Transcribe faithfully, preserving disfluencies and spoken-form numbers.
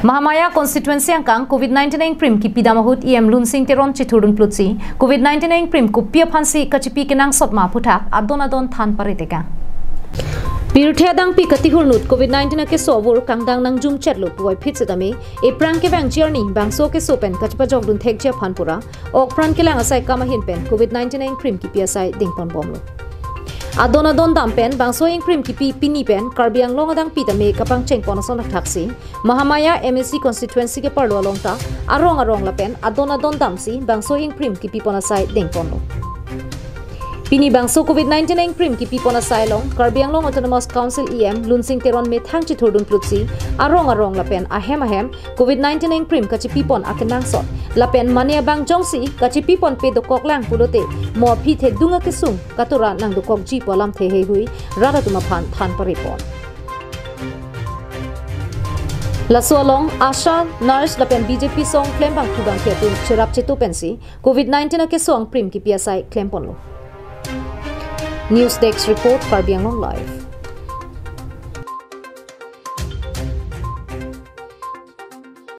Mahamaya constituency angkang covid nineteen ingprim kipidam ahut E M Lunsing Teron chethurdun plutsi covid nineteen ingprim kopi aphansi kachipi kenangsot ma aphuthak adon adon than paretekang. Pirthe adangpi katihurnut covid nineteen akeso avur kangdang nangjum chetlo puvoiphit setame ephrang kevangji arni bangso keso pen kachepajokdun thekji aphan pura okpran kelang asai kam ahin pen covid nineteen ingprim kipi asai dengponbomlo. Adon adon dam pen bangso ingprim kipi pini pen Karbi Anglong adangpi tame kapangchengpon ason thakthaksi Mahamaya M A C constituency keparlo along ta arong arong lapen adon adon damsi bangso ingprim kipipon asai dengponlo. Pini bangso covid nineteen ingprim kipipon asai along Karbi Anglong Autonomous Council E M Lunsing Teron methang chethurdun plutsi arong arong lapen ahem ahem covid nineteen ingprim kachipipon akenangsot lapen mane abang jongsi kachipiponpe dokoklang pulote mo aphi thedung akesung katura nangdokokji pu alamthe heihui rat atum aphan than parepon. Laso along ASHA, nurse lapen B J P song klembangphu bangkhi atum cherap chetu pensi covid nineteen akeso ingprim kipi asai klemponlo. News Desk Report, Karbi Anglong Live.